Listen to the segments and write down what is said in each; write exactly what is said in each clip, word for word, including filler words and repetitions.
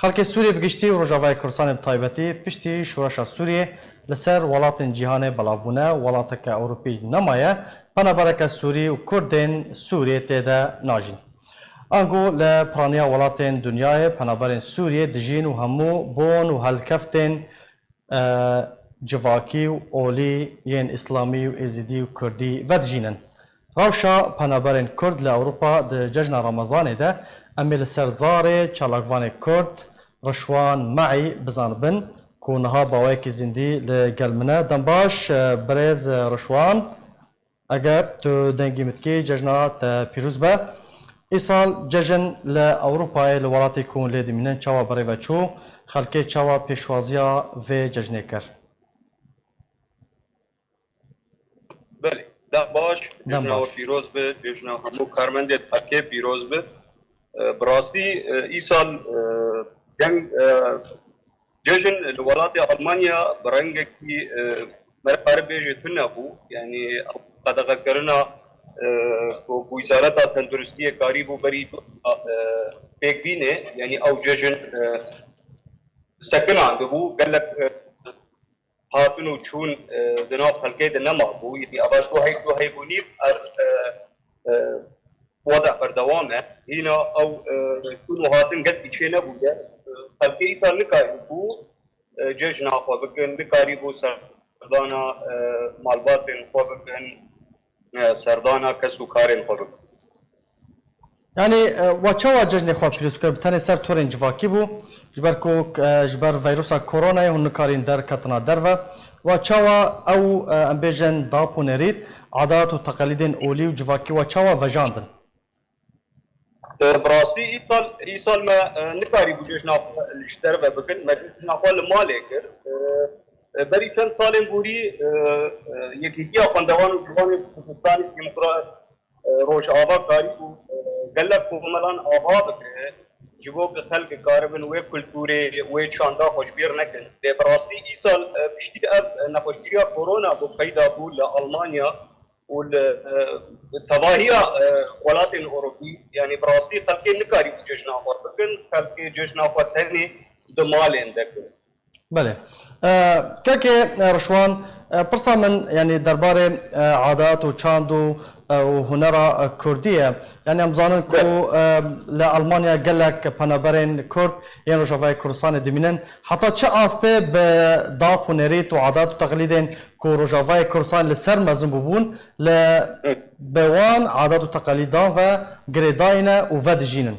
Xelkê Sûriyê bi giştî û Rojavayê Kurdistanê bi taybetî piştî şoreşa Sûriyê li ser welatên cîhanê belav bûne, welateke Ewropî nemaye penabereke Sûrî û Kurdên Sûriyê tê de najîn. Ango li piraniya welatên dinyayê penaberên Sûriyê dijîn û hemû bon û helkeftên e, civakî û olî yên îslamî û êzidî û kurdî vedijînin. Rewşa penaberên kurd li Ewropa di cejna Remezanê de em ê li ser zarê çalakvanê kurd Rişwan Meî bizanibin ku niha bi awayekî zindî li gel min e. Dem baş, e, birêz, e, Rişwan. Eger tu dengî min dikî, cejna te pîroz be. Îsal cejn li Ewropayê, li welatê ku hûn lê dimînin, çawa bi rê ve çû? Xelkê çawa pêşwaziya vê cejnê kir? Belê, dem baş, Dem cejna we baş. pîroz be, cejna hemû karmendê T K pîroz be. E, bi rastî, e, îsal, e, deng, e, Cejn li welatê Almanya bi rengekî, e, me re karî bêje tune bû. Yanî ew qedexekirina, e, ku, ku Wizareta Tenduristiyê karîbû berî, e, pêk bîne, yanî ew cejn, e, sekinandibû. Gelek, e, hatin û çûn, e, di nav xelkê de nemabû. Yanî ev ji duhey, duhey bû nîv ev, e, e, wada berdewam e. Hîna ew, e, çûn û hatin gelkî çê nebûye. E, xelkê îta nikarîbû, e, cejna xwe bikin, nikarîbû serdana, e, malbatên xwe bikin, e, serdana kes û karên xwe bikin. Yanî, e, we çawa cejnê xwe pîroz kir? Bi tenê ser torên civakî bû. Ji ber ku, e, ji ber veyrusa koronayê hûn nikarîn derketina derve. We çawa ew, e, em bêjin dap û nerît, adat û teqelîdên olî û civakî we çawa vejandin? E, bi rastî îsal, îsal me, e, nikarîbû cejna xwe li ji derve bikin. Me cejna xwe li malê kir. E, e, berî çend salên borî, e, e, Yekîtiya Xwendevan û Ciwanên Kurdistanê Demokrat, e, Rojava karîbû, e, gelek komelan ava bike, ji bo ku xelk karibin wê kultûrê, wê çanda xwe ji bîr nekin. Lê bi rastî îsal, e, piştî ev, e, nexweşiya korona ku peyda bû li Almanya û li, e, tevahiya, e, welatên Ewropî, yanî bi rastî xelkê nikarîbû cejna xwe bikin, xelkê cejna xwe tenê di malên de kir. Belê. E, kekê, e, Rişwan, e, pirsa min, yanî derbarê, e, adat û çand û, e, û hunera, e, kurdî ye. Yanî em zanin ku, Belê. e, li Almanya gelek penaberên kurd yên Rojavayê Kurdistanê dimînin. Heta çi astê bi dap û nerît û adat û teqlîdên ku Rojavayê Kurdistanê li ser mezin bûbûn, li Hı. bi wan adat û teqelîdan ve girêdayî ne û vedijînin?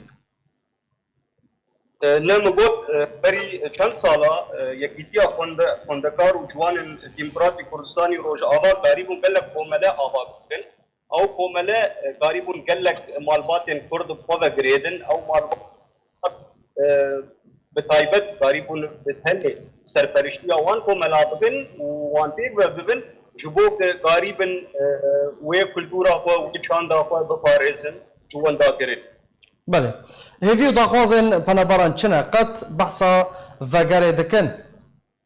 E, ne min got, e, berî çend sala, e, Yekîtiya Xwende-, Xwendekar û Ciwanên Demokratîk Kurdistanî Rojava karîbûn gelek komele ava bikin. Ew komele, e, karîbûn gelek malbatên Kurd bi xwe ve girêdin. Ew malbat, e, bi taybet karîbûn bi tenê serperiştiya wan komela bikin û wan pêk ve bibin, ji bo ku karîbin, e, wê kultura xwe, wê çanda xwe biparêzin, ji wenda kirin. Belê. Hêvî û daxwazên penaberan çi ne? Qet behsa vegerê dikin?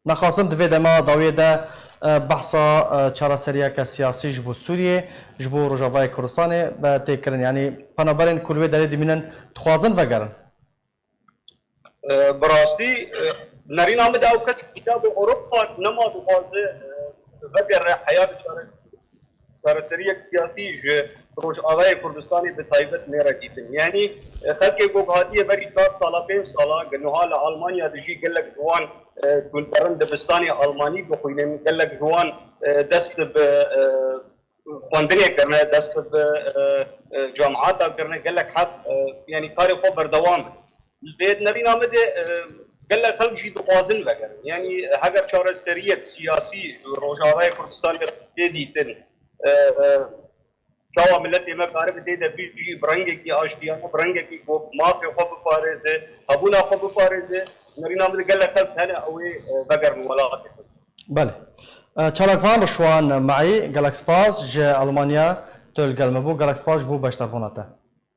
Nexasim di vê dema dawiyê de, e, behsa, e, çareseriyeke siyasî ji bo Sûriyê, ji bo Rojavayê Kurdistanê be tê kirin. Yanî penaberên ku li wê derê dimînin dixwazin vegerin? E, bi rastî, e, nerîna min de ew kes îta bi Ewropa nema dixwaze, e, vegere heya di çare-, çareseriyek siyasî ji Rojavayê Kurdistanê bi taybet nêre dîtin. Yanî, e, xelkê ku hatiye berî çar sala, pênc sala, niha li Almanya dijî gelek ji wan, e, tûnderin dibistanê Almanî dixwînin, gelek ji wan, e, dest bi, e, xwendinê kirine, dest bi, e, e, cemaeta kirine, gelek heb, e, yanî karê xwe berdewam in. Lê di nerîna min de, e, gelek xelk jî dixwazin vegerin. Yanî heger çareseriyek siyasî ji Rojavayê Kurdistanê re tê dîtin, e, e, çawa miletê me karibe tê de bijî, bi rengekî aştiyane, bi rengekî ku mafê xwe biparêze, hebûna xwe biparêze, di nerîna min de gelek xelk hene ew ê, e, vegerin welatê xwe. Belê. E, çalakvan Rişwan Meî, gelek spas ji Almanya tu li gel me bû, gelek spas ji bo beşdarbûna te.